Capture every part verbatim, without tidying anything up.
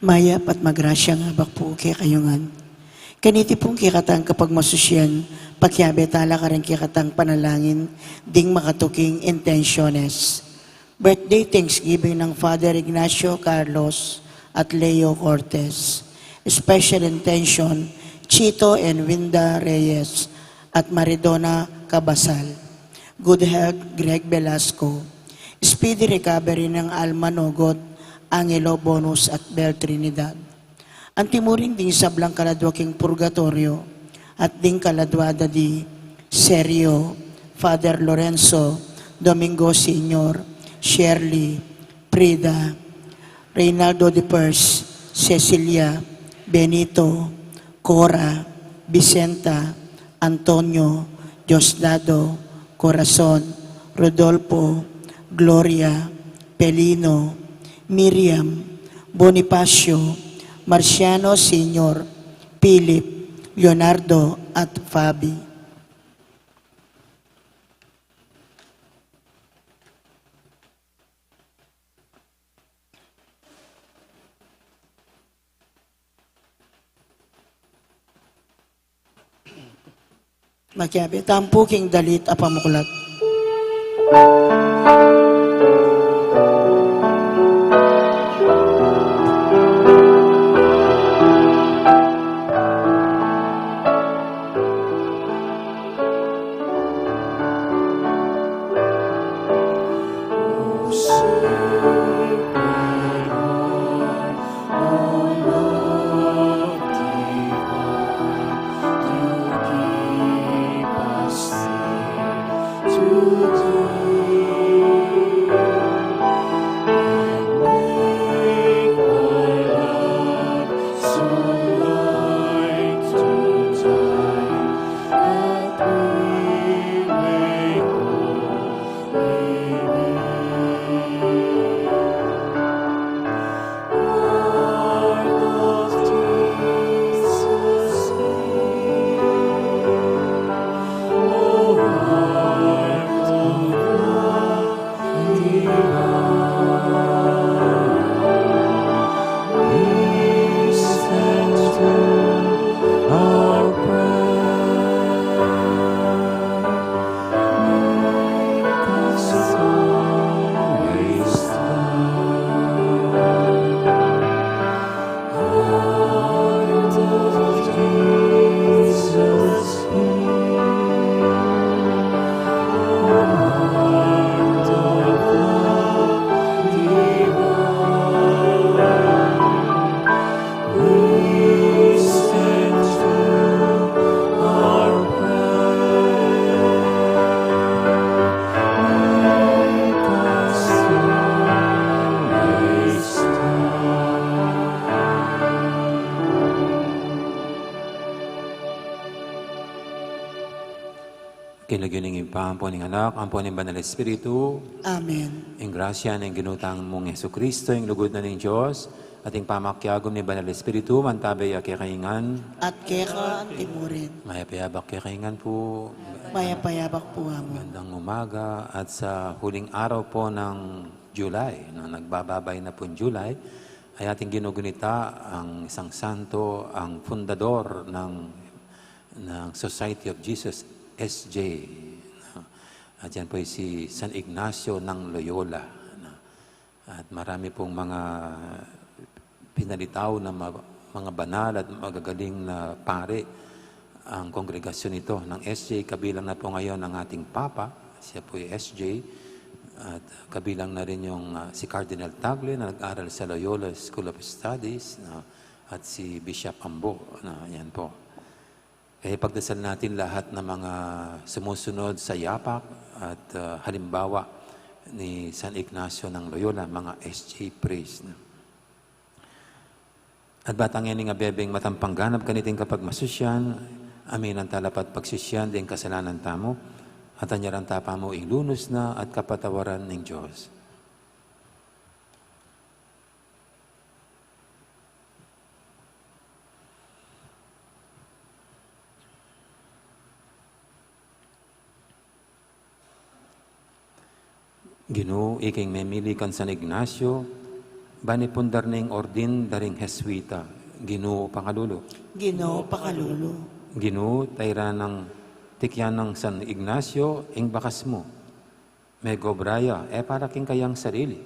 Mayap at magrasyang abak pu kekayu ngan. Kaniti pung kekatang kapagmasusian, pakiabe tala karing kekatang panalangin ding makatuking intensiones. Birthday thanksgiving ng Father Ignacio Carlos at Leo Cortez. Special intention, Chito and Winda Reyes at Maridona Cabasal. Good health, Greg Velasco. Speedy recovery ng Alma Nogot, Angelo Bonus at Bel Trinidad. Anti mu rin ding sablang kaladwa king purgatoryo, at ding kaladwa da di Sergio, Father Lorenzo, Domingo Senior, Shirley, Prida, Reynaldo de Pers, Cecilia, Benito, Cora, Vicenta, Antonio, Diosdado, Corazon, Rodolfo, Gloria, Pelino, Miriam, Bonifacio, Marciano Senior, Philip, Leonardo, at Fabi. Makiabe tamu pu king dalit a pamuklat. King lagyu ning Ibpa, ampo ning Anak, ampo ning Banal Espiritu. Amen. Ing grasya ning Ginu tamung Jesucristo, ing lugud na ning Dios, at ing pamakiagum ning Banal Espiritu, mantabe ya kekayu ngan. At keka anti mu rin. Mayap a yabak kekayu ngan pu. Mayap a yabak pu, Among. Magandang umaga at sa huling araw po ng July, no, nagbababay na pong July, ay ating ginugunita ang isang santo, ang fundador ng, ng Society of Jesus, S J, no? At yan po ay si San Ignacio ng Loyola, no? At marami pong mga pinalitaw na ma-, mga banal at magagaling na pare ang kongregasyon nito ng S J. Kabilang na po ngayon ang ating Papa, siya po ay S J. At kabilang na rin yung, ah, si Cardinal Tagle na nag-aral sa Loyola School of Studies, no? At si Bishop Ambo, no? Yan po. Kaya pagdasal natin lahat ng mga sumusunod sa yapak at, ah, halimbawa ni San Ignacio ng Loyola, mga S J priest, no? At batang ini nga bebeng matampang ganap kaniting kapagmasusian, aminan tala pa't pagsisian ding kasalanan tamu, at anyaran ta pa mu ilunus na at kapatawaran ning Dios. Ginu, ika ing memili kan San Ignacio, Ban ipundar ning ordin da ring Jesuita. Ginu, pakalulu. Ginu, pakalulu. Ginu, tairan nang tikyan nang San Ignacio ing bakas mu. Megobra ya, e para king kayang sarili,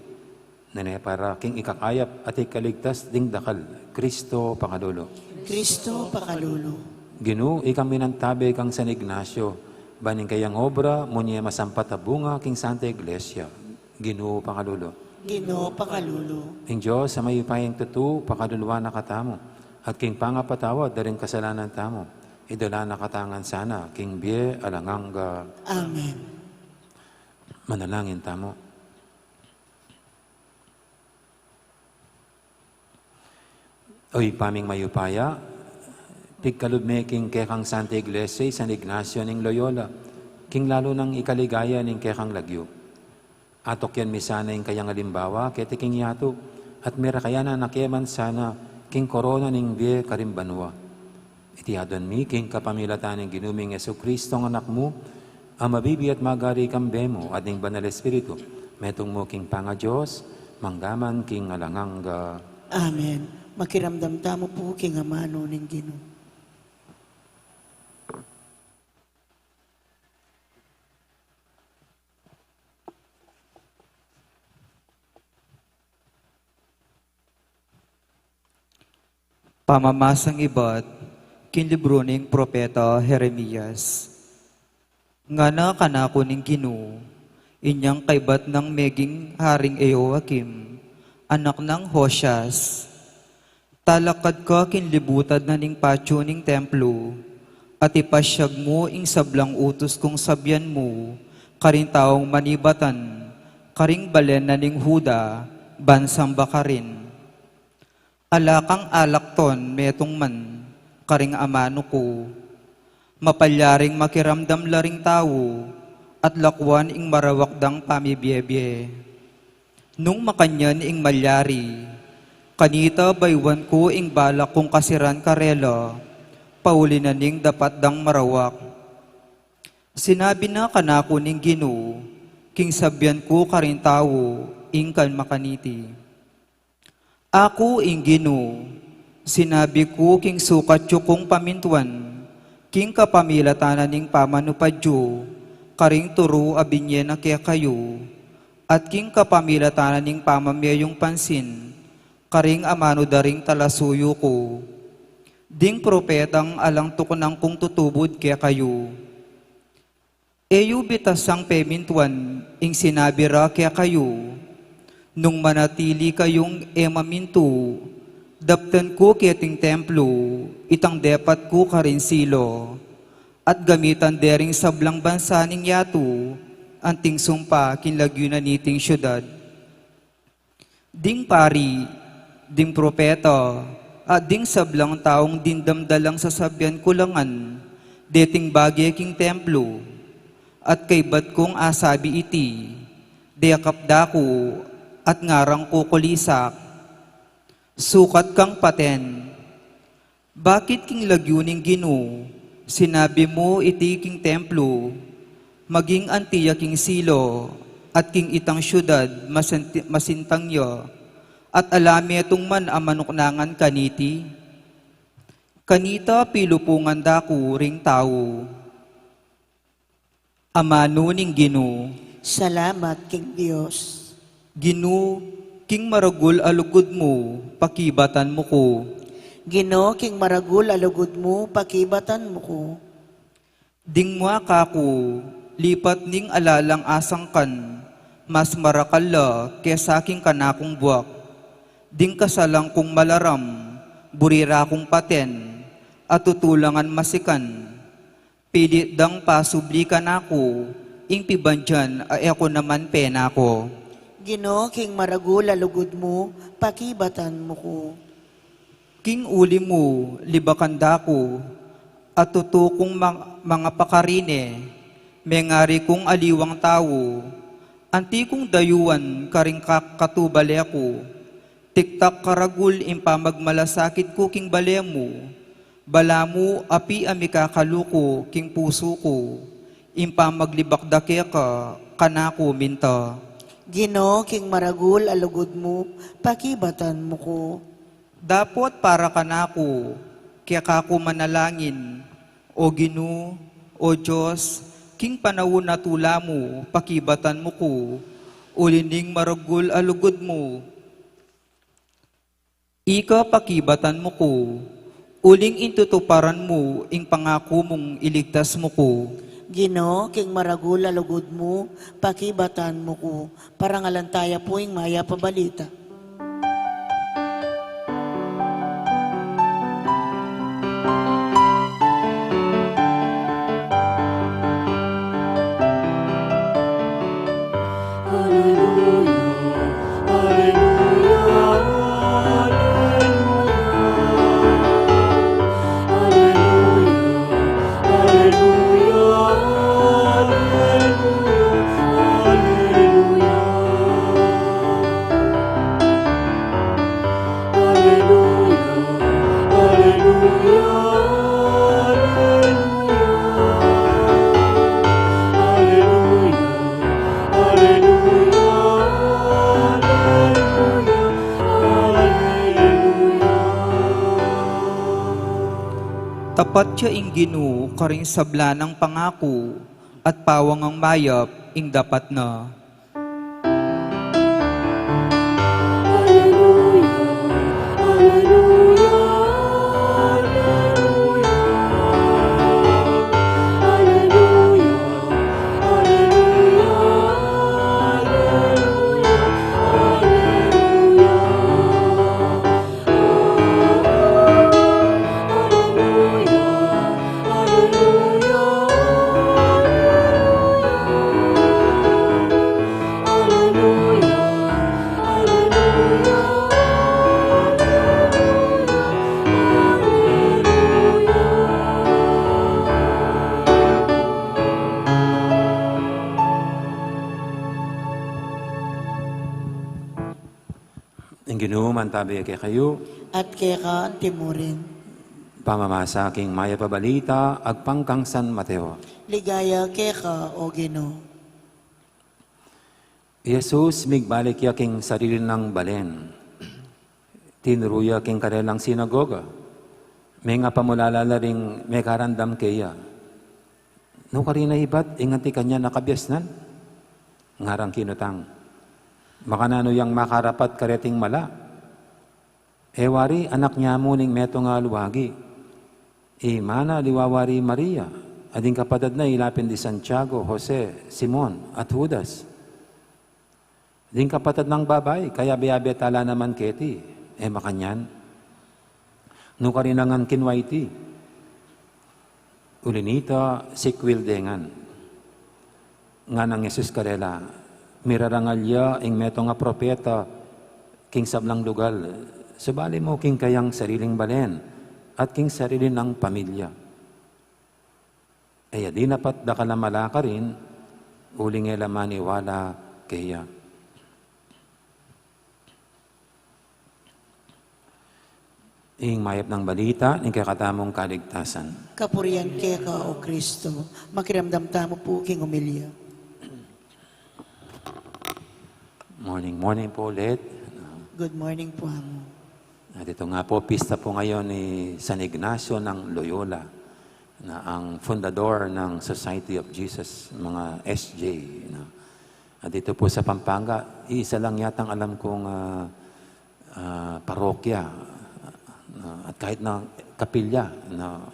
nune para king ikakayap at ikaligtas ding dakal. Kristo, pakalulu. Kristo, pakalulu. Ginu, ika minantabe kang San Ignacio, ban ing kayang obra munye masampat a bunga king Santa Iglesia. Ginu, pakalulu. Ginu, pakalulu. Ing Dios a mayupayang tutu, pakaluluan na katamu, at king pangapatawad da ring kasalanan tamu, idala na katamu ngan sana king bie alang angga. Amen. Manalangin tamu. O Ibpa ming mayupaya, pigkalub me king kekang Santa Iglesia i San Ignacio ning Loyola, king lalu nang ikaligaya ning kekang lagyu. Atukyan mi sana ing kayang alimbawa keti king yatu, at merakayan na ke man sana king korona ning bie karing banua. Iti aduan mi king kapamilatan ning Ginu ming Jesucristo a Anak mu, a mabibie at magari kambe mu at ning Banal Espiritu, metung mu king pangaDios, mangga man king alang angga. Amen. Makiramdam tamu pu king amanu ning Ginu. Pamamasang ibat king libru ning propeta Jeremias. Ngana kanaku ning Ginu, inyang kaibat nang meging Haring Jehoiakim, anak nang Josias, talakad ka king libutad na ning patyu ning templo, at ipasyag mu ing sablang utus kung sabian mu karing taung manibatan karing balen na ning Juda, ban samba karin. Ala kang alakton metung man karing amanu ku. Mapalyaring makiramdam la ring tau, at lakuan ing marawak dang pamibiebie. Nung makanyan ing malyari, kanita bayuan ku ing balak kung kasiran karela, pauli na ning dapat dang marawak. Sinabi na kanaku ning Ginu, king sabian ku karing tau, ing kan makaniti. Aku ing Ginu, sinabi ku king sukat yu kung pamintuan, king kapamilatan na ning pamanupad yu karing turu a binye na kekayu, at king kapamilatan na ning pamamie yung pansin karing amanu da ring talasuyu ku, ding propetang alang tuknang kung tutubud kekayu. E yu bitasang pemintuan ing sinabi ra kekayu, nung manatili kayung e mamintu, daptan ku keting templo itang depat ku karin Silo, at gamitan de ring sablang bansa ning yatu anting sumpa king lagyu na niting siudad. Ding pari, ding propeta, at ding sablang taung dimdam da lang sasabian ku la ngan deting bage king templo, at kaibat kung asabi iti, dekap da ku, at ngarang ku kulisak. Sukat kang paten, bakit king lagyu ning Ginu sinabi mu iti king templo, maging anti ya king Silo, at king itang siudad masinti-, masintang ya, at ala metung man a manuknangan kaniti? Kanita pilupungan da ku ring tau. Amanu ning Ginu. Salamat king Dios. Ginu, king maragul a lugud mu, pakibatan mu ku. Ginu, king maragul a lugud mu, pakibatan mu ku. Ding mua kaku, lipat ning alalang asangkan, mas marakal la kesa king kanakung buak. Ding kasalan kung malaram, buri ra kung paten, at tutulangan masikan. Pilit dang pasubli kanaku ing pibandian a e ku naman penako. Ginu, king maragul a lugud mu, pakibatan mu ku. King uli mu, libakan da ku, at tutu kung ma-, mangapakarine, mengari kung aliwang tau, anti kung dayuan karing ka-, katubale ku. Tiktak karagul ing pamagmalasakit ku king bale mu, balamu api a mikakaluku king pusu ku, ing pamaglibak da keka, kanaku minta. Ginu, king maragul a lugud mu, pakibatan mu ku. Dapot para kanaku, keka ku manalangin, O Ginu, O Dios, king panaun a tula mu, pakibatan mu ku, uli ning maragul a lugud mu. Ika pakibatan mu ku, uling intutuparan mu ing pangaku mung iligtas mu ku. Ginu, king maragul a lugud mu, pakibatan mu ku. Parangalan taya pu ing mayap a balita. Aleluya, aleluya, aleluya. Aleluya, aleluya, aleluya. Aleluya, aleluya, aleluya. Aleluya, aleluya, aleluya, aleluya. Tapat ya ing Ginu karing sabla nang pangaku, at pawangang mayap ing dapat na. Aleluya, aleluya, aleluya. Aleluya, aleluya, aleluya, aleluya. Aleluya, aleluya, aleluya. Aleluya, aleluya, aleluya, aleluya. Ing Ginu mantabi kekayu. At keka anti mu rin. Pamamasa king mayap a balita agpang kang San Mateo. Ligaya keka, O Ginu. I Jesus, migbalik ya king sarili nang balen. Tinuru ya king karelang sinagoga. Mengapamulala la ring mekarandam keya. Nukarin a ibat ing anti kanyan a kabiasnan? Ngarang kinutang. Makananu yang makarapat kareting mala? E wari anak nya mu ning metung a luagi. I ima na liwa wari Maria, a ding kapatad na ila pin di Santiago, Jose, Simon, at Judas. Ding kapatad nang babai, kayabe-yabe tala naman keti, e makanyan. Nukarin a ngan kinwa iti? Uli nita, sikwil de ngan. Nganang Jesus karela, mirarangal ya ing metung a propeta king sablang lugal, subali mu king kayang sariling balen at king sarili nang pamilya. E ya dinapat dakal a mala karin, uling e la maniwala keya. Ing mayap nang balita ning kekatamung kaligtasan. Kapurian keka, O Kristo. Makiramdam tamu pu king omilya. Morning, morning po ulit. Good morning po, Amo. At ito nga po, pista po ngayon ni San Ignacio ng Loyola, na ang fundador ng Society of Jesus, mga S J, no? At dito po sa Pampanga, isa lang yatang alam kong, ah, ah, parokya, no? At kahit na kapilya, no?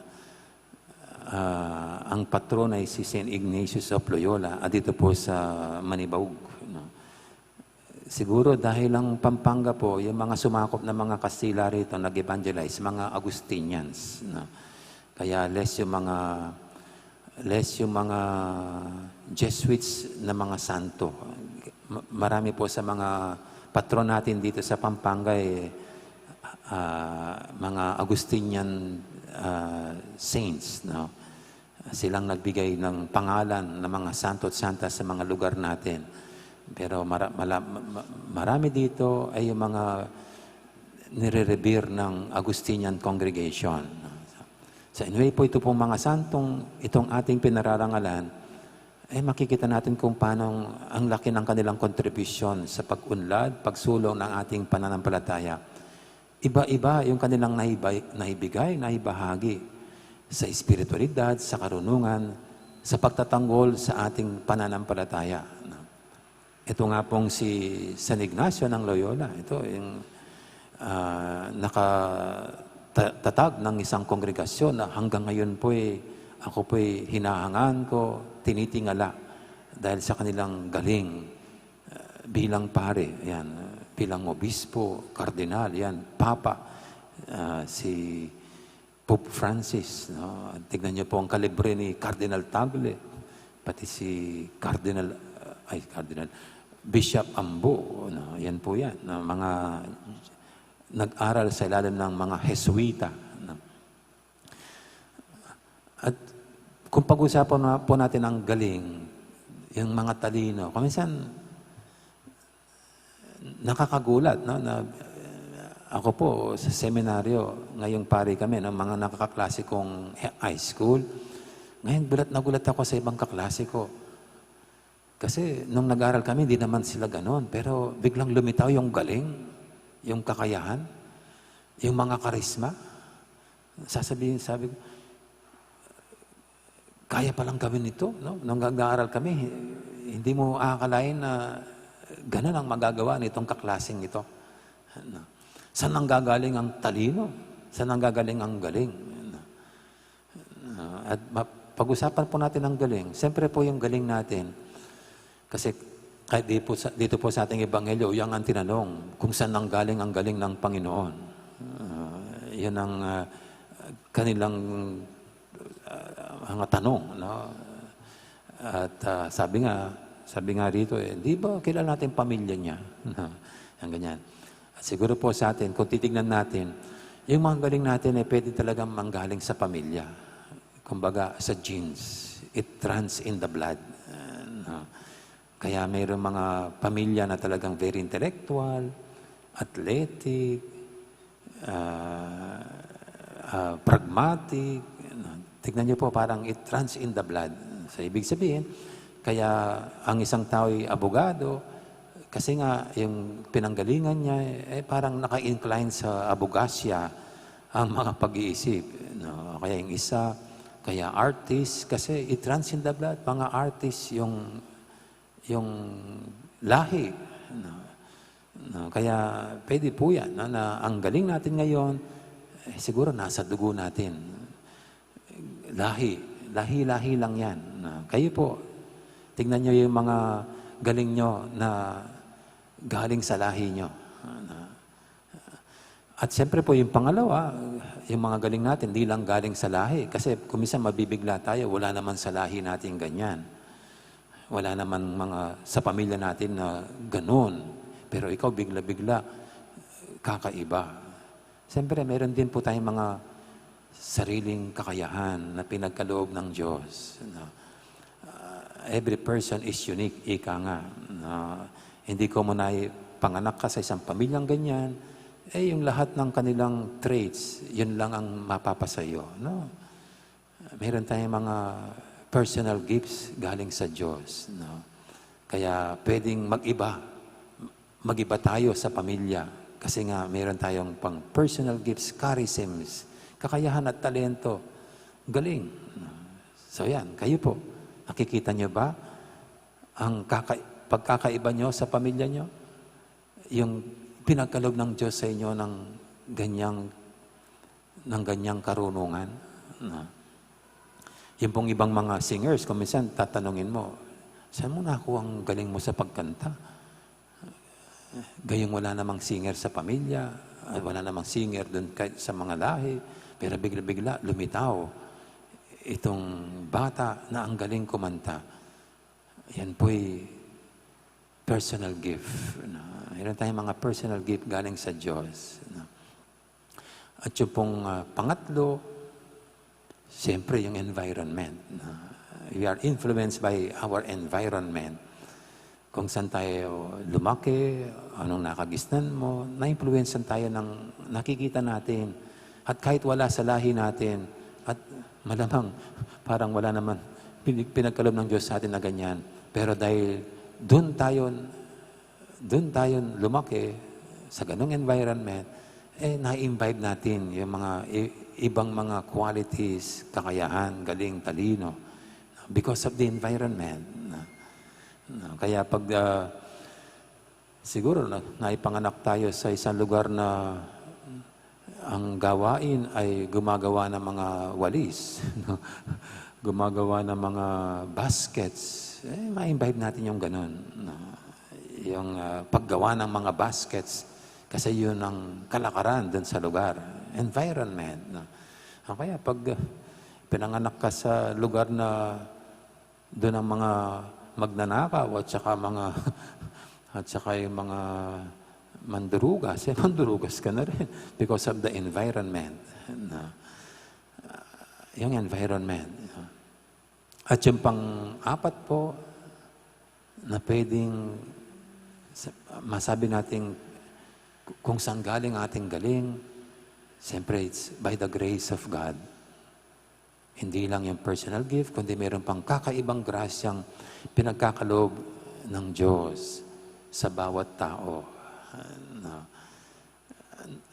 Ah, ang patron ay si Saint Ignatius of Loyola, at dito po sa Manibaug, no? Siguro dahil ang Pampanga po, yung mga sumakop na mga Kastila rito, nag-evangelize, mga Agustinians, no? Kaya less yung mga, less yung mga Jesuits na mga santo. Ma-, marami po sa mga patron natin dito sa Pampanga, eh, ah, mga Agustinian, ah, saints, no? Silang nagbigay ng pangalan ng mga santo at santa sa mga lugar natin. Pero mara-, mala-, ma-, ma-, marami dito ay yung mga nire-revere ng Augustinian congregation. So anyway po, ito pong mga santong itong ating pinararangalan, Eh, makikita natin kung paano ang laki ng kanilang kontribusyon sa pag-unlad, pagsulong ng ating pananampalataya. Iba-iba yung kanilang naibay-, naibigay, naibahagi sa espiritualidad, sa karunungan, sa pagtatanggol sa ating pananampalataya. Ito nga pong si San Ignacio ng Loyola, ito yung, ah, nakatatag ng isang kongregasyon na hanggang ngayon po, eh, ako po, eh, hinahangaan ko, tinitingala dahil sa kanilang galing, ah, bilang pare, yan, bilang obispo, kardinal, yan, papa, ah, si Pope Francis, no? Tignan niyo po ang kalibre ni Cardinal Tagle, pati si Cardinal, uh, ay, Cardinal, Bishop Ambo, no? Yan po yan, no? Mga nag-aral sa ilalim ng mga Jesuita, no? At kung pag-usapan na po natin ang galing, yung mga talino, kung minsan, nakakagulat, no? Na, ako po, sa seminaryo, ngayong pari kami, no? Mga nakakaklase kong he-, high school. Ngayon, gulat na gulat ako sa ibang kaklase ko. Kasi nung nag-aral kami, hindi naman sila ganon. Pero biglang lumitaw yung galing, yung kakayahan, yung mga karisma. Sasabihin, sabi ko, "Kaya palang gawin ito, no?" Nung nag-aaral kami, hindi mo aakalain na ganun ang magagawa nitong kaklaseng ito. No? Saan nanggagaling ang talino? Saan nanggagaling ang galing? No? No? At ma-, pag-usapan po natin ang galing. Siyempre po yung galing natin. Kasi kahit di po sa, dito po sa ating ebanghelyo, yang ang tinanong kung saan nanggaling ang galing ng Panginoon. Ah, yun ang, ah, kanilang, ah, mga tanong, no? At, ah, sabi nga, sabi nga rito, eh, "Di ba kilala natin pamilya niya?" No? Ang ganyan. At siguro po sa atin, kung titignan natin, yung mga galing natin, eh, pwede talagang manggaling sa pamilya. Kumbaga, sa genes. It runs in the blood. Ah, no? Kaya mayroong mga pamilya na talagang very intellectual, athletic, ah, ah, pragmatic. Tignan niyo po, parang it runs in the blood. So, ibig sabihin, kaya ang isang tao'y abogado, kasi nga yung pinanggalingan niya, eh, parang naka-incline sa abogasya ang mga pag-iisip, no? Kaya yung isa, kaya artist, kasi it runs in the blood, mga artist yung yung lahi. No? No? Kaya pwede po yan, no, na ang galing natin ngayon, eh, siguro nasa dugo natin. Lahi, lahi-lahi lang yan. No? Kayo po, tingnan nyo yung mga galing nyo na galing sa lahi nyo. No? At siyempre po, yung pangalawa, yung mga galing natin, di lang galing sa lahi. Kasi kung minsan mabibigla tayo, wala naman sa lahi natin ganyan. Wala naman mga sa pamilya natin na ganun. Pero ikaw, bigla-bigla, kakaiba. Siyempre, meron din po tayong mga sariling kakayahan na pinagkaloob ng Diyos, no? Ah, every person is unique, ika nga, no? Hindi ko muna panganak ka sa isang pamilyang ganyan, eh, yung lahat ng kanilang traits, yun lang ang mapapasa iyo, no? Meron tayong mga personal gifts galing sa Diyos, no? Kaya pwedeng mag-iba, mag-iba tayo sa pamilya kasi nga meron tayong pang personal gifts, charisms, kakayahan at talento. Galing. So yan, kayo po. Nakikita nyo ba ang kaka-, pagkakaiba nyo sa pamilya nyo? Yung pinagkaloob ng Diyos sa inyo ng ganyang, ng ganyang karunungan. No? Yung pong ibang mga singers, kung minsan tatanungin mo, "Saan mo nakuha ang galing mo sa pagkanta?" Gayong wala namang singer sa pamilya, ah, wala namang singer dun kahit sa mga lahi, pero bigla-bigla lumitaw itong bata na ang galing kumanta. Yan po'y personal gift, no? Meron tayong mga personal gift galing sa Diyos, no? At yung pong, ah, pangatlo, siyempre yung environment, no? We are influenced by our environment. Kung saan tayo lumaki, anong nakagisnan mo, naimpluwensyahan tayo ng nakikita natin. At kahit wala sa lahi natin, at malamang parang wala naman Pin-, pinagkaloob ng Diyos sa atin na ganyan. Pero dahil dun tayo, dun tayo lumaki sa ganung environment, eh, na-imbibe natin yung mga i-, ibang mga qualities, kakayahan, galing, talino, because of the environment. No? No? Kaya pag, ah, siguro na, naipanganak tayo sa isang lugar na ang gawain ay gumagawa ng mga walis, no? Gumagawa ng mga baskets. Eh, ma-imbibe natin yung ganun, no? Yung, ah, paggawa ng mga baskets, kasi yun ang kalakaran dun sa lugar. Environment, no? O kaya pag, ah, pinanganak ka sa lugar na dun ang mga magnanakaw at saka mga, at saka yung mga mandurugas, eh, mandurugas ka na rin because of the environment. No? Ah, yung environment. No? At yung pang-apat po, na pwedeng sa-, masabi natin kung saan galing ating galing, siyempre, it's by the grace of God. Hindi lang yung personal gift, kundi mayroon pang kakaibang grasyang pinagkakaloob ng Diyos sa bawat tao. No?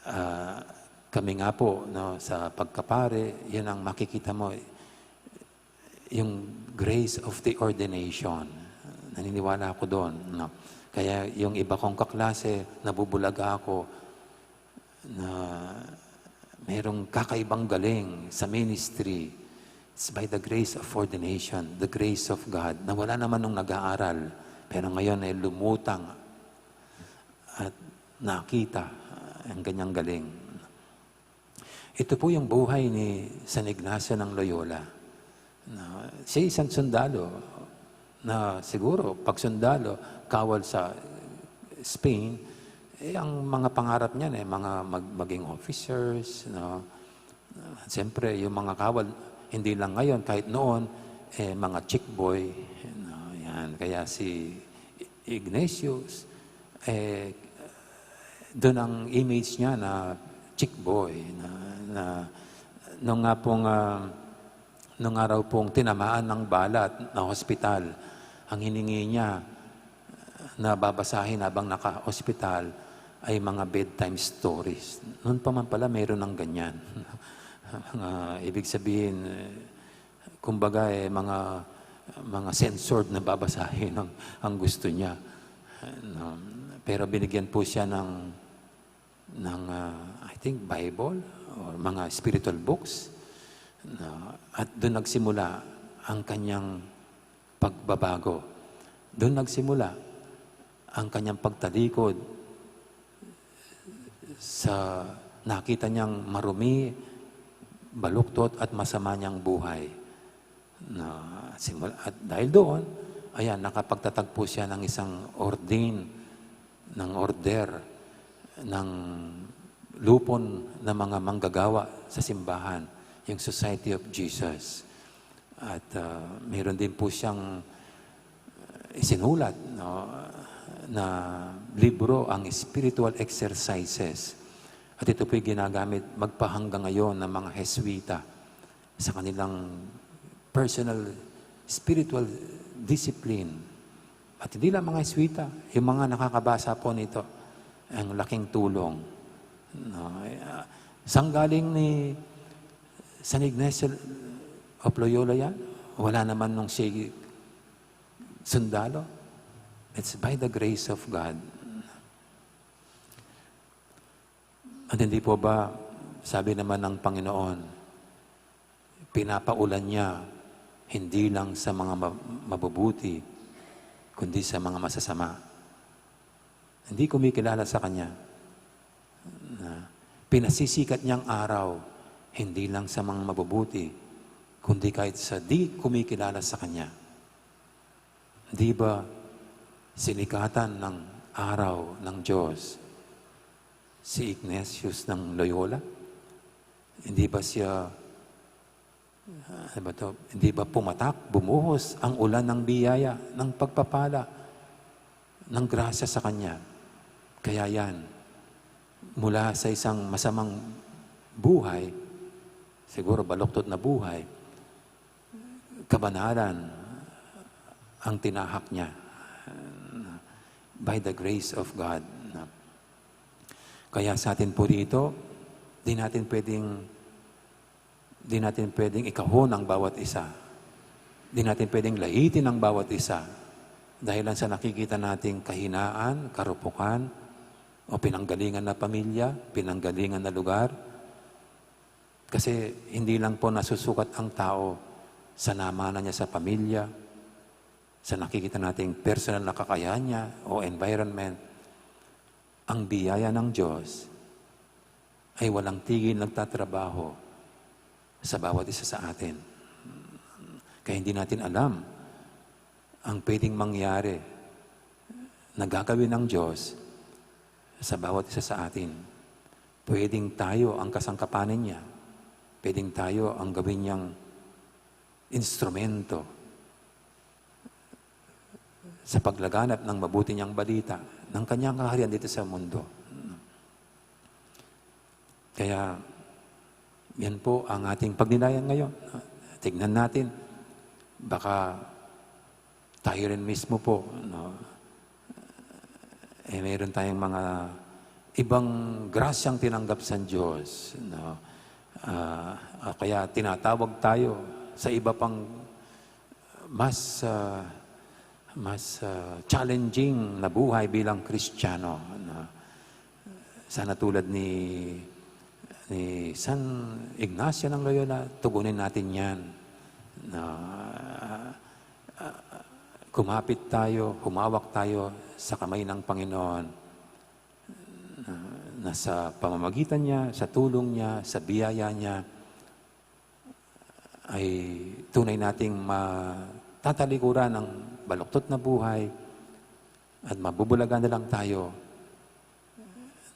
Ah, kami nga po, no, sa pagkapare, yun ang makikita mo, yung grace of the ordination. Naniniwala ako doon, no? Kaya yung iba kong kaklase, nabubulaga ako na merong kakaibang galing sa ministry. It's by the grace of ordination, the grace of God, na wala naman nung nag-aaral. Pero ngayon ay lumutang at nakita, ah, ang kanyang galing. Ito po yung buhay ni San Ignacio ng Loyola. Na, siya isang sundalo na siguro pag sundalo, kawal sa Spain, eh, ang mga pangarap niya, eh, mga mag-, maging officers, no? Ah, siyempre, yung mga kawal, hindi lang ngayon, kahit noon, eh, mga chick boy, no? Yan. Kaya si Ignatius, eh, dun ang image niya na chick boy, na, na nung nga pong, ah, nung araw pong tinamaan ng bala at na-hospital, ang hiningi niya na babasahin habang naka-hospital ay mga bedtime stories. Noon pa man pala, meron ng ganyan. Mga, ibig sabihin, eh, kumbaga, eh, mga, mga censored na babasahin ang, ang gusto niya. No? Pero binigyan po siya ng, ng, ah, I think, Bible or mga spiritual books. No? At doon nagsimula ang kanyang pagbabago. Doon nagsimula ang kanyang pagtalikod sa nakita niyang marumi, baluktot at masama niyang buhay. Na simula, at dahil doon, ayan, nakapagtatagpo siya ng isang ordin, ng order, ng lupon na mga manggagawa sa simbahan, yung Society of Jesus. At, ah, mayroon din po siyang, ah, isinulat, no, na libro, ang Spiritual Exercises. At ito po'y ginagamit magpahanggang ngayon ng mga Heswita sa kanilang personal spiritual discipline. At hindi lang mga Heswita, yung mga nakakabasa po nito, ang laking tulong. No, ah, saan galing ni San Ignacio of Loyola yan? Wala naman nung siya sundalo. It's by the grace of God. At hindi po ba, sabi naman ng Panginoon, pinapaulan niya hindi lang sa mga ma-, mabubuti, kundi sa mga masasama. Hindi kumikilala sa kanya. Na pinasisikat niyang araw, hindi lang sa mga mabubuti, kundi kahit sa di kumikilala sa kanya. Di ba sinikatan ng araw ng Diyos si Ignatius ng Loyola? Hindi ba siya, ano ba to? Hindi ba pumatak, bumuhos ang ulan ng biyaya, ng pagpapala, ng grasya sa kanya? Kaya yan, mula sa isang masamang buhay, siguro baluktot na buhay, kabanalan ang tinahak niya by the grace of God. Kaya sa atin po rito, di natin pwedeng, di natin pwedeng ikahon ang bawat isa. Di natin pwedeng laitin ang bawat isa. Dahil lang sa nakikita nating kahinaan, karupukan, o pinanggalingan na pamilya, pinanggalingan na lugar. Kasi hindi lang po nasusukat ang tao sa namana niya sa pamilya, sa nakikita nating personal na kakayahan niya o environment. Ang biyaya ng Diyos ay walang tigil nagtatrabaho sa bawat isa sa atin. Kaya hindi natin alam ang pwedeng mangyari na gagawin ng Diyos sa bawat isa sa atin. Pwedeng tayo ang kasangkapan niya. Pwedeng tayo ang gawin niyang instrumento sa paglaganap ng mabuti niyang balita, ng kanyang kaharian dito sa mundo. Kaya, yan po ang ating pagnilayan ngayon. Tignan natin, baka tayo rin mismo po, no? Eh, mayroon tayong mga ibang grasyang tinanggap sa Diyos, no? Ah, o kaya tinatawag tayo sa iba pang mas, ah, mas, ah, challenging na buhay bilang Kristiyano, no? Sana tulad ni, ni San Ignacio ng Loyola, tugunin natin yan. Na, ah, kumapit tayo, humawak tayo sa kamay ng Panginoon. Na, na sa pamamagitan niya, sa tulong niya, sa biyaya niya, ay tunay nating matatalikuran ang baluktot na buhay at mabubulagan na lang tayo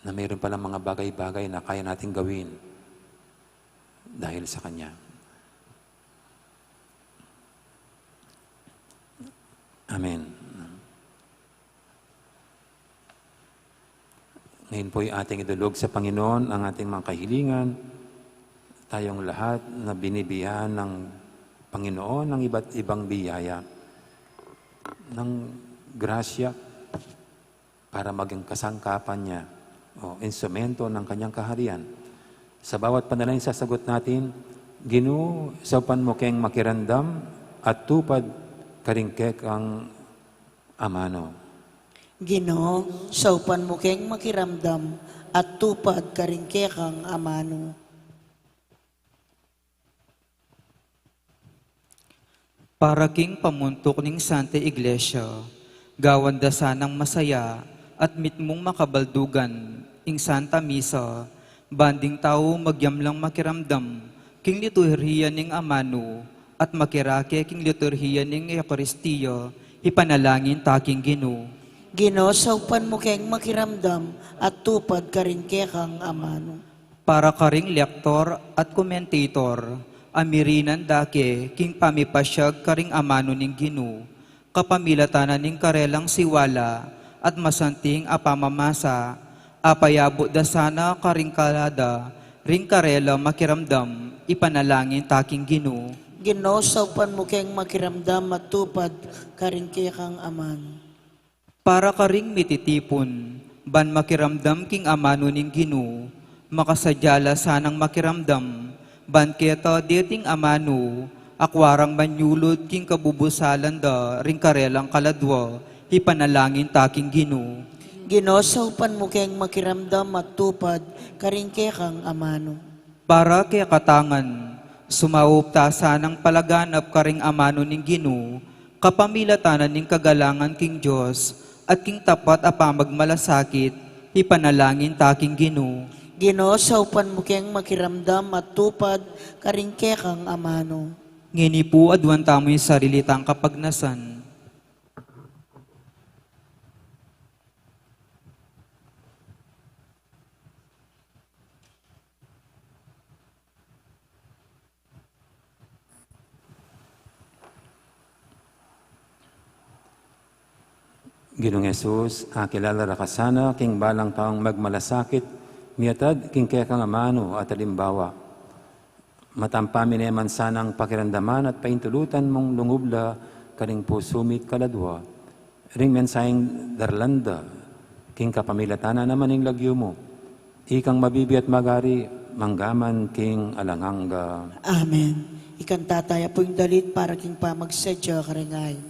na mayroon palang mga bagay-bagay na kaya nating gawin dahil sa Kanya. Amen. Ngayon po'y ating idulog sa Panginoon ang ating mga kahilingan. Tayong lahat na binibiyaan ng Panginoon ng iba't ibang biyaya, ng grasya para maging kasangkapan niya o instrumento ng kanyang kaharian. Sa bawat panalangin sasagot natin, Ginu, saupan mu keng makiramdam at tupad karing kekang amanu. Ginu, saupan mu keng makiramdam at tupad karing kekang amanu. Para king pamuntuk ning Santa Iglesia, gawan da sanang masaya at mitmung makabaldugan ing Santa Misa, ban ding tau magyamlang makiramdam king liturhiya ning amanu at makirake king liturhiya ning Eukaristia, ipanalangin ta king Ginu. Ginu, saupan mu keng makiramdam at tupad karing kekang amanu. Para karing lektor at komentator, a mirinan da ke king pamipasyag karing amanu ning Ginu, kapamilatan na ning karelang siwala at masanting a pamamasa, apayabut da sana karing kalada ring karela makiramdam, ipanalangin ta king Ginu. Ginu, saupan mu keng makiramdam at tupad karing kekang amanu. Para karing mititipun, ban makiramdam king amanu ning Ginu, makasadya la sanang makiramdam, ban keta deting amanu, akwa rang manyulud king kabubusalan da ring karelang kaladwa, ipanalangin ta king Ginu. Ginu, saupan mu keng makiramdam at tupad karing kekang amanu. Para kekatang ngan, sumaup ta sanang palaganap karing amanu ning Ginu, kapamilatan na ning kagalangan king Dios, at king tapat a pamagmalasakit, ipanalangin ta king Ginu. Ginu, saupan mu keng makiramdam at tupad karing kekang amanu. Ngeni pu, aduan tamu ing sarili tang kapagnasan. Ginung Jesus, akilala ra ka sana king balang taung magmalasakit, miatad king kekang amanu at alimbawa. Matampa mi ne man sanang pakiramdaman at paintulutan mung lungub la karing pusu mi't kaladua ring mensaheng daralan da king kapamilatan na naman ning lagyu mu. Ikang mabibie at magari, mangga man king alang angga. Amen. Ikang tataya pu ing dalit para king pamagsadya karing ain.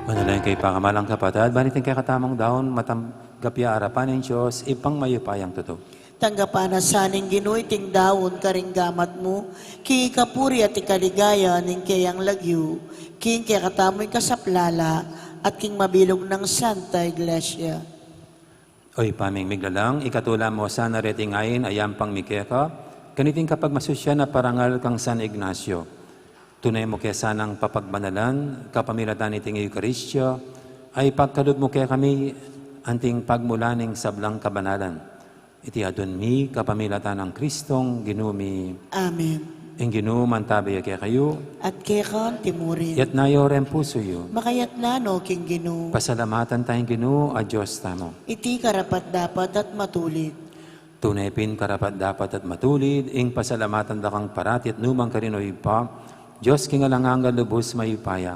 Manalangin kayu, pakamalan kung kapatad, ban iting kekatamung daun matanggap ya arapan ning Dios, Ibpang mayupayang tutu. Tanggapan na sa ning Ginu iting daun karing gamat mu, king ikapuri at ikaligaya ning keyang lagyu, king kekatamung ikasaplala, at king mabilug nang Santa Iglesia. O Ibpa ming miglalang, ikatula mu sana reting ain a yampang mi keka, kaniting kapagmasusyan a parangal kang San Ignacio. Tune mu ke sanang papagbanalan, kapamilatan niting Eukaristia, a ipagkalub mu kekami anting pagmulan ning sablang kabanalan. Iti adwan mi kapamilatan nang Kristong Ginu mi. Amen. Ing Ginu mantabe ya kekayu. At keka mu rin. Itas yu reng pusu yu. Makaitas no king Ginu. Pasalamatan taya ing Ginu a Dios tamu. Iti karapat-dapat at matulid. Tune pin karapat-dapat at matulid ing pasalamatan da kang parati at nukarin man, O Ibpa, Dios king alang angga, lubus mayupaya.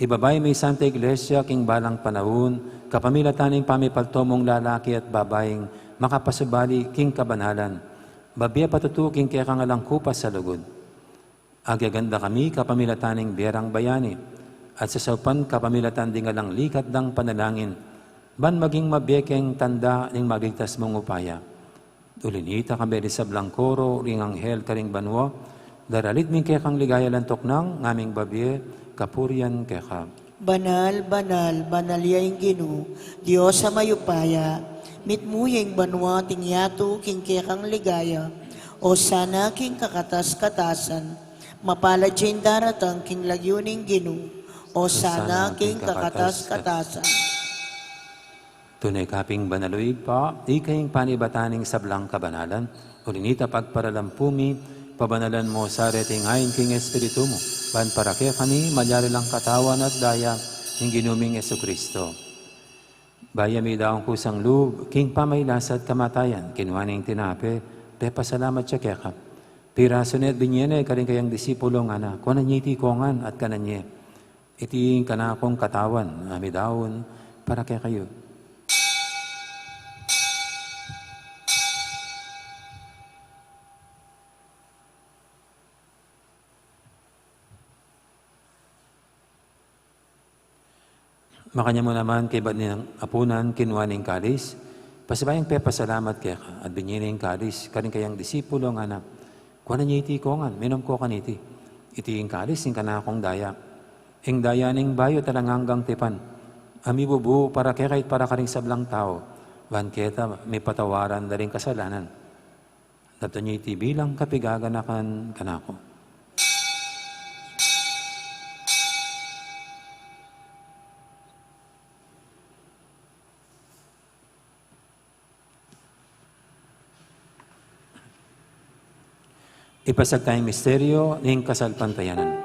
Ibabay me ing Santa Iglesia king balang panaun, kapamilatan ning pamipalto mung lalaki at babaing makapasubali king kabanalan. Babie patutu king kekang alang kupas a lugud. Agyang da kami kapamilatan ning bie rang bayani, at sasaupan kapamilatan ding alang likat dang panalangin, ban maging mabie keng tanda ning magligtas mung upaya. Uli nita, kambe ding sablang koro ring anghel karing banua, daralit mi ing kekang ligaya, lantok nang ngaming babie kapurian keka. Banal, banal, banal ya ing Ginu, Dios a mayupaya, mitmu ya ing banua at ing yatu king kekang ligaya. Osana king kakatas-katasan, mapalad ya ing daratang king lagyu ning Ginu. Osana king kakatas-katasan. Tune ka pin banal, O Ibpa, ika ing panibatan ning sablang kabanalan. Uli nita pagparalampu mi, pabanalan mu sa reting ain king Espiritu mu, ban para kekami malyari lang katawan at daya ning Ginu ming Jesucristo. Bayu ya midaun kusang lub king pamagkasakit at kamatayan, kinua ne ing tinape, pepasalamat ya keka. Pirasu ne at binie ne karing kayang disipulo, ngana, kuanan ye iti kongan at kanan ye. Iti ing kanakung katawan a midaun para kekayu. Makanyan mu naman kaybat ning apunan, kinua ne ing kalis, pasibayu yang pepasalamat keka, at binie ne ing kalis karing kayang disipulo, ngana, kuanan ye iti kongan, minum ko kaniti. Iti ing kalis ning kanakung daya, ing daya ning bayu at alang anggang tipan, a mibubu para kekayu at para karing sablang tau, ban keta mipatawaran da ring kasalanan. Daptan ye iti bilang kapaganakan kanaku. Ipasiag taya ing misteryo ning kasalpantayanan.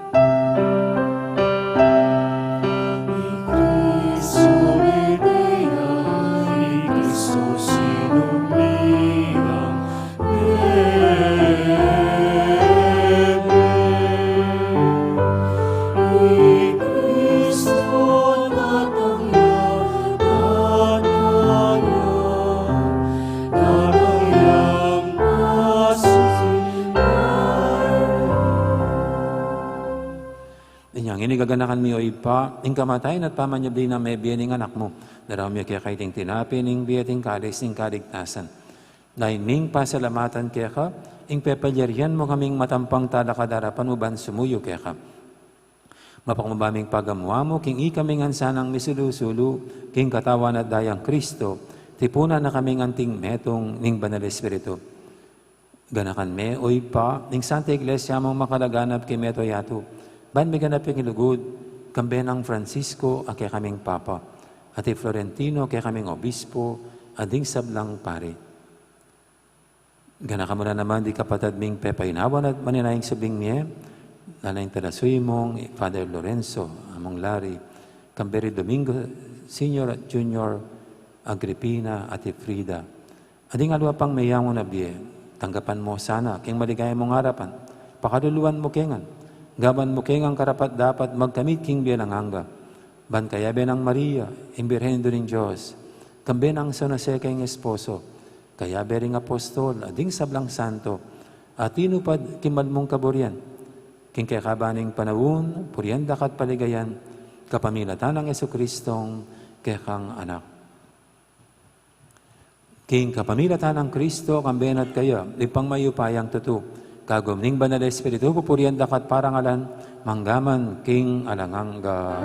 Inya ngeni gaganakan mi, O Ibpa, ing kamatayan at pamanyubli nang mebie ning Anak mu. Daraun mi keka iting tinape ning bie at ing kalis ning kaligtasan. Daun ming pasalamatan keka ing pepalyarian mu kaming matampang talakad king arapan mu ban sumuyu keka. Mapakubli ming pagamuan mu king ikami ngan sanang misulu-sulu king katawan at dayang Kristo, tipunan na kaming anting metung ning Banal Espiritu. Ganakan me, O Ibpa, ing Santa Iglesia mung makalaganap king mabilug a yatu, ban miganap ing lugud, kambe nang Francisco a kekaming Papa, at i Florentino a kekaming Obispo, at ding sablang pari. Ganakan mu la naman ding kapatad ming pepainawan at maninayang subling mie, lalo na ing talasuyu mung Father Lorenzo, Among Larry, kambe ri Domingo Senior at Junior, Agripina at i Frida. At ding aliwa pang meyangu na bie, tanggapan mu sana king maligaya mung arapan, pakaluluan mu ke ngan, gawan mu ke ngan karapat-dapat magkamit king bie alang angga. Ban kayabe nang Maria, ing Birhen Indu ning Dios, kambe nang San Jose a kayang esposo, kayabe ring apostol, at ding sablang santo, a tinupad king mal mung kaburian, king kekaban ning panaun, purian da ka at paligayan, kapamilatan nang Jesucristong kekang Anak. King kapamilatan nang Kristo, kambe na at kaya, Ibpang mayupayang tutu, kagum ning Banal Espiritu, pupurian da ka at parangalan, mangga man king alang angga.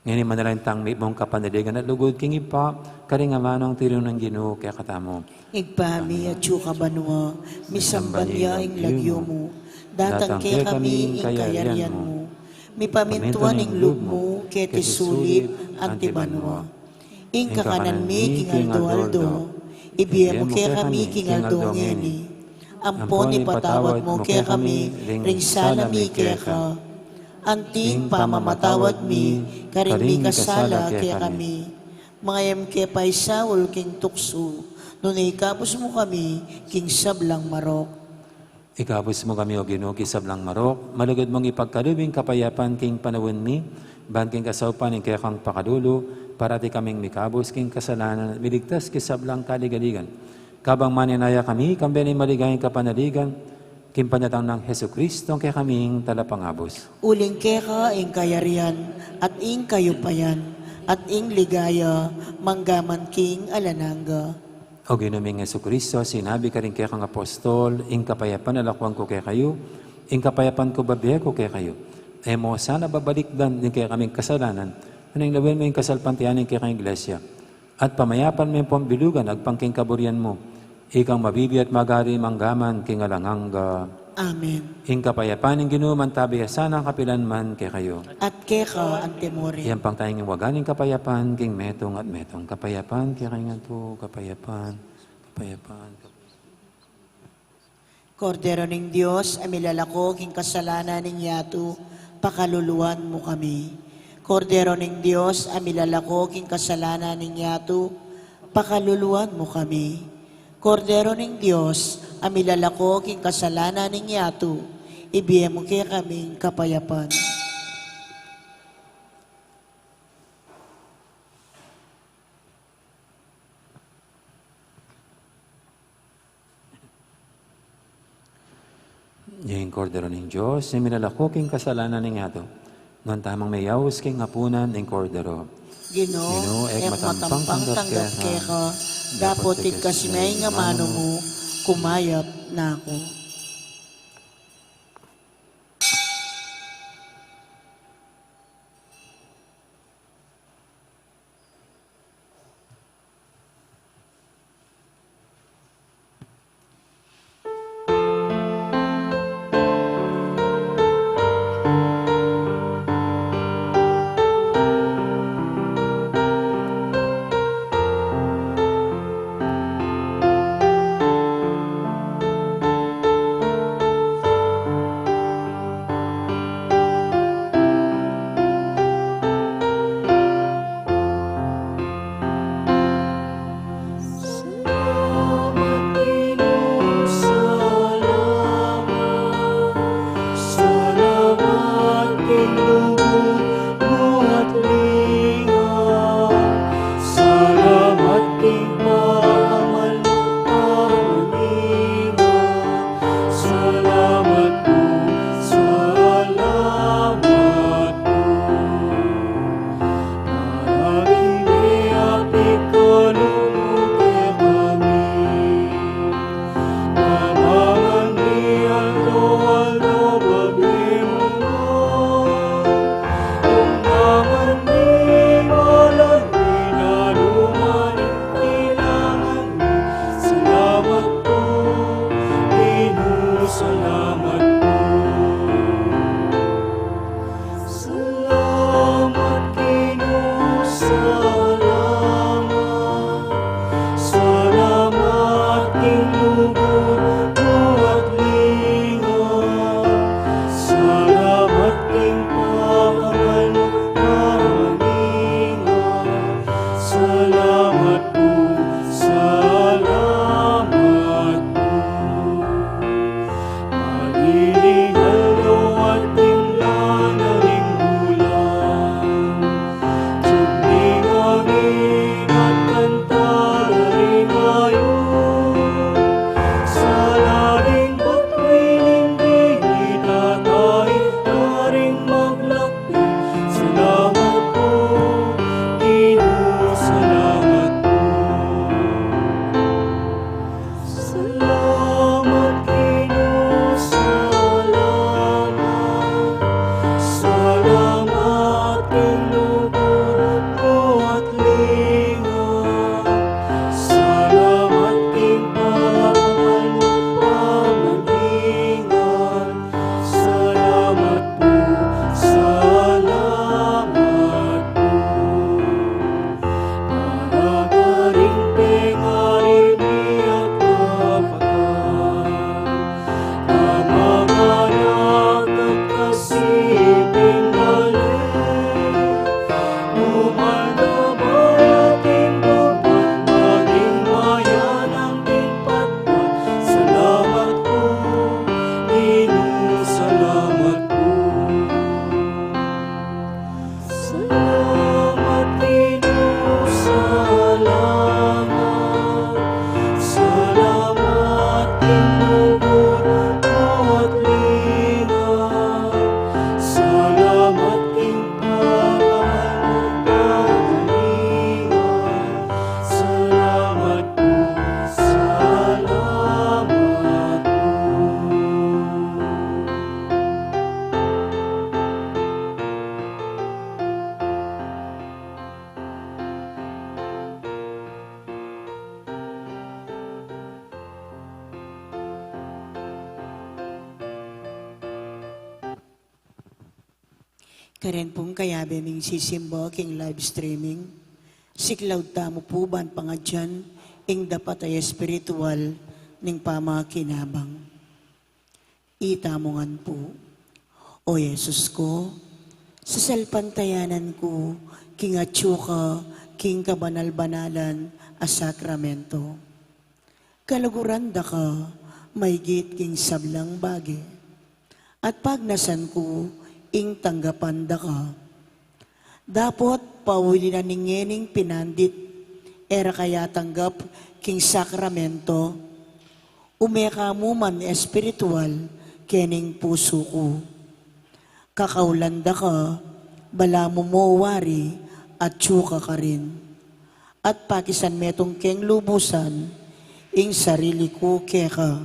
Ngeni manalangin tang mipnung kapanaligan at lugud king Ibpa, karing amanung tiniru ning Ginu kekatamu. Ibpa mi, atsu ka banua, misamban ya ing lagyu mu, datang kekami ing kayarian mu, mipamintuan ing lub mu, keti sulip anti banua. Ing kakanan mi king aldo-aldo, ibie mu kekami king aldo ngeni. Ampon ipatawad mu kekami ring sala mi keka, anti ing pamamatawad mi karing mikasala kekami. Manga e mu ke paisaul king tuksu, nune ikabus mu kami king sablang marok. Ikabus mu kami, O Ginu, king sablang marok, malugud mung ipagkalub ing kapayapan king panaun mi, ban king kasaupan ning kekang pakalulu, parati kaming mikabus king kasalanan, miligtas king sablang kaligaligan. Kabang maninaya kami, kambe ning maligayang kapanaligan, king panyatang nang Jesucristo, a kekaming Talapangabus. Uling keka ing kayarian, at ing kayupayan, at ing ligaya, mangga man king alang angga. O Ginu ming Jesucristo, sinabi mu karing kekang apostol, ing kapayapan lalakwan ku kekayu, ing kapayapan ku bibie ku kekayu. E mu sana babalikdan ding kekaming kasalanan, nune lawen mu ing kasalpantayanan ning kekang Iglesia. At pamayapan me pung bilugan agpang king kaburian mu. Ikang mabibie at magari mangga man king alang angga. Amen. Ing kapayapan ning Ginu mantabi ya sana kapilan man kekayu. At keka anti murin. Iyampang taya ing waga ning kapayapan king metung at metung. Kapayapan kekayu ngan pu, kapayapan, kapayapan, kapayapan. Kordero ning Dios, a milalako king kasalanan ning yatu, pakaluluan mu kami. Kordero ning Dios, a milalako king kasalanan ning yatu, pakaluluan mu kami. Kordero ning Dios, a milalako king kasalanan ning yatu, ibie mu kekaming kapayapan. Ing Kordero ning Dios, a milalako king kasalanan ning yatu. Nuan tamung meyaus king apunan ning Kordero. Ginu, e ku matampang tanggap keka, dapot igkas me ing amanu mu, kumayap na ku. Karen pung kayabe ming sisimba king live streaming, siklaud tamu pu ban pangadyan ing dapat a espiritual ning pamakinabang. Itamu ngan pu. O Jesus ku, sasalpantayanan ku king atyu ka king kabanal-banalan a sakramento. Kaluguran da ka maygit king sablang bage, at pagnasan ku ing tanggapan da ka. Dapot pauli na ning ngening pinandit, e ra ka yatanggap king sakramento, ume ka mu man espiritual kening pusu ku. Kakaulan da ka, balamu mo wari atyu ka karin, at pakisan metung keng lubusan ing sarili ku keka.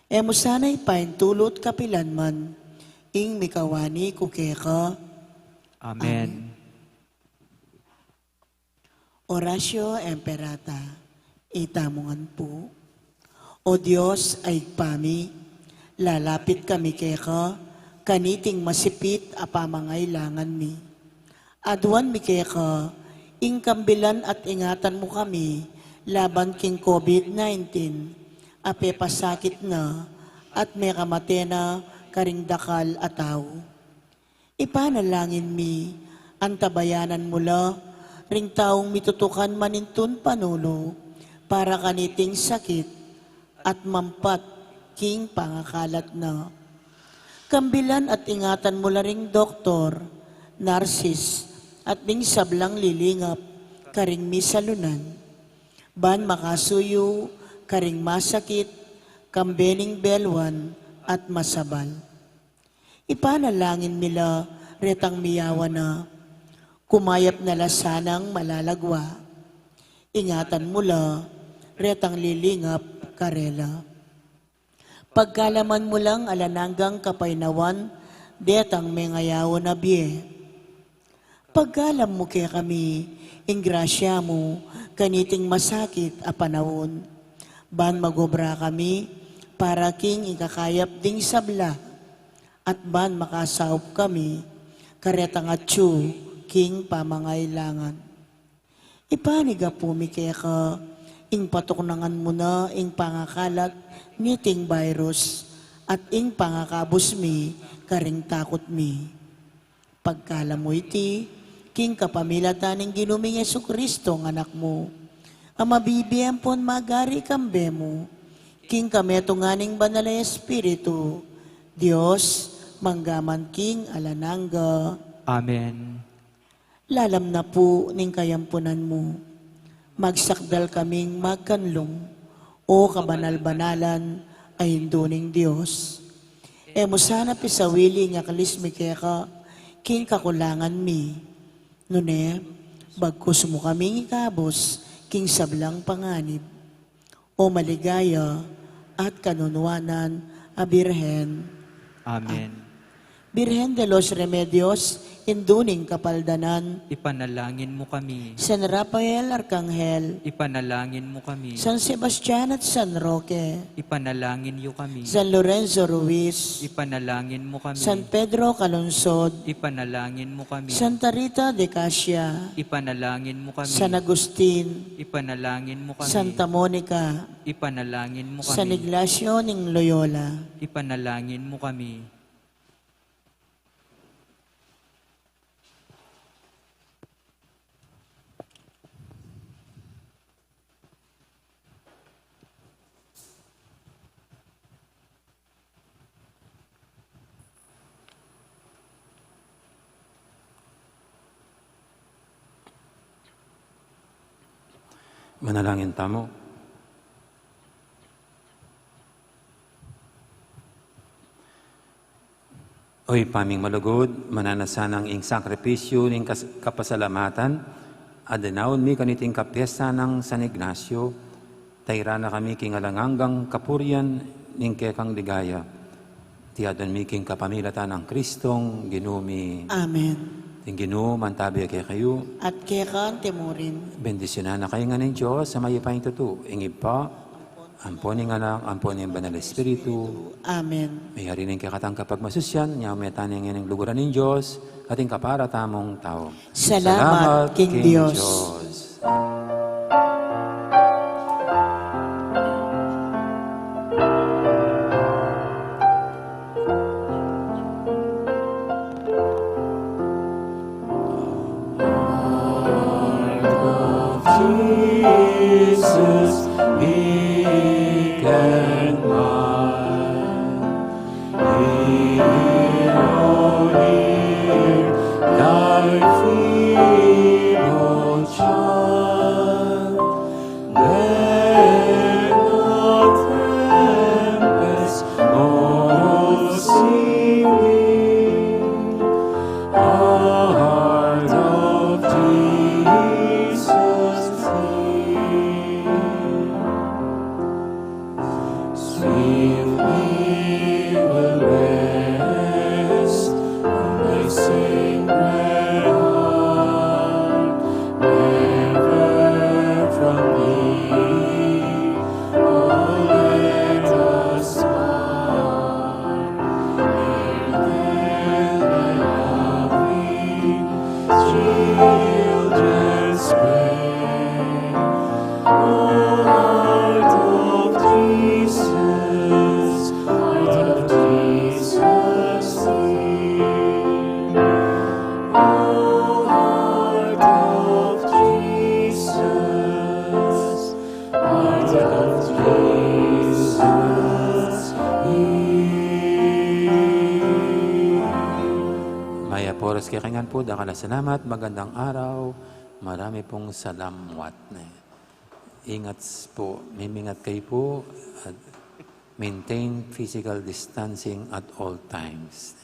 E mu sana ipaintulut kapilan man ing mikawani ku keka. Amen. Amen. Oratio Imperata. Itamu ngan pu. O Dios a Ibpa mi, lalapit kami keka kaniting masipit a pamangailangan mi. Aduan mi keka ing kambilan at ingatan mu kami laban king COVID nineteen a pepasakit na at mekamate na karing dakal a tau. Ipanalangin mi, antabayanan mu la ring taung mitutukan manintun panulu para kaniting sakit at mampat king pangakalat na. Kambilan at ingatan mu la ring doktor, narsis, at ding sablang lilingap karing misalunan, ban makasuyu karing masakit, kambe ning belwan at masabal. Ipanalangin mi la retang miyawan na, kumayap na la sanang malalagwa. Ingatan mu la retang lilingap karela. Pagkaluban mu lang alang anggang kapaynawan detang mengayawan a bie. Pagkaluban mu kekami ing grasya mu kaniting masakit a panaun, ban magobra kami para king ikakayap ding sabla, at ban makasaup kami karetang atyu king pamangailangan. Ipanyawad mi keka ing patuknangan mu na ing pangakalat niting virus at ing pangakabus mi karing takut mi. Pagkaluban mu iti king kapamilatan ning Ginu ming Jesucristo a Anak mu, a mabibie ampon magari kambe mu king kametungan ning Banal a Espiritu, Dios, mangga man king alang angga. Amen. Lalam na pu ning kayampunan mu, magsakdal kaming magkanlung, O kabanal-banalan a Indu ning Dios. E mu sana pisawili ing aklis mi keka king kakulangan mi, nune bagkus mu kaming ikabus king sablang panganib. O maligaya at kanunuanan a Birhen. Amen. Am-, Birhen de los Remedios, Indu ning Kapaldanan. Ipanalangin mu kami. San Rafael Arkanghel. Ipanalangin mu kami. San Sebastian at San Roque. Ipanalangin yu kami. San Lorenzo Ruiz. Ipanalangin mu kami. San Pedro Calungsod. Ipanalangin mu kami. Santa Rita de Casia. Ipanalangin mu kami. San Agustin. Ipanalangin mu kami. Santa Monica. Ipanalangin mu kami. San Ignacio ning Loyola. Ipanalangin mu kami. Manalangin tamu. O Ibpa ming malugud, mananu sanang ing sakripisyu ning kas-, kapasalamatan a dinaun mi kaniting kapiesta nang San Ignacio, tairan na kami king alang anggang kapurian ning kekang ligaya. Iti adwan mi king kapamilatan nang Kristong Ginu mi. Amen. Ing Ginu mantabi kekayu. At keka mu rin. Bendisyunan na kayu ngan ning Dios a mayupayang tutu, ing Ibpa, Ampo ning Anak, ampo ning Banal Espiritu. Amen. Meyari ne ing kekatang kapagmasusian, nya meta ne ngeni ing lugud ning Dios, at ing kapara tamung tau. Salamat king Dios. Jesus, meek and mild, we know here thy feeble child, then the tempest most seeming, heart of Jesus, hear. Sweetly will rest on thy sacred heart, never from thee, oh, let us part. Hail then thy loving children's prayer. O heart of Jesus, heart of Jesus, hear. O heart of Jesus, heart of Jesus, hear. Mayap a oras kekanyan pu, dakal a salamat, magandang araw, marami pung salamat. Ingat po, mimingat kayu pu, at maintain physical distancing at all times.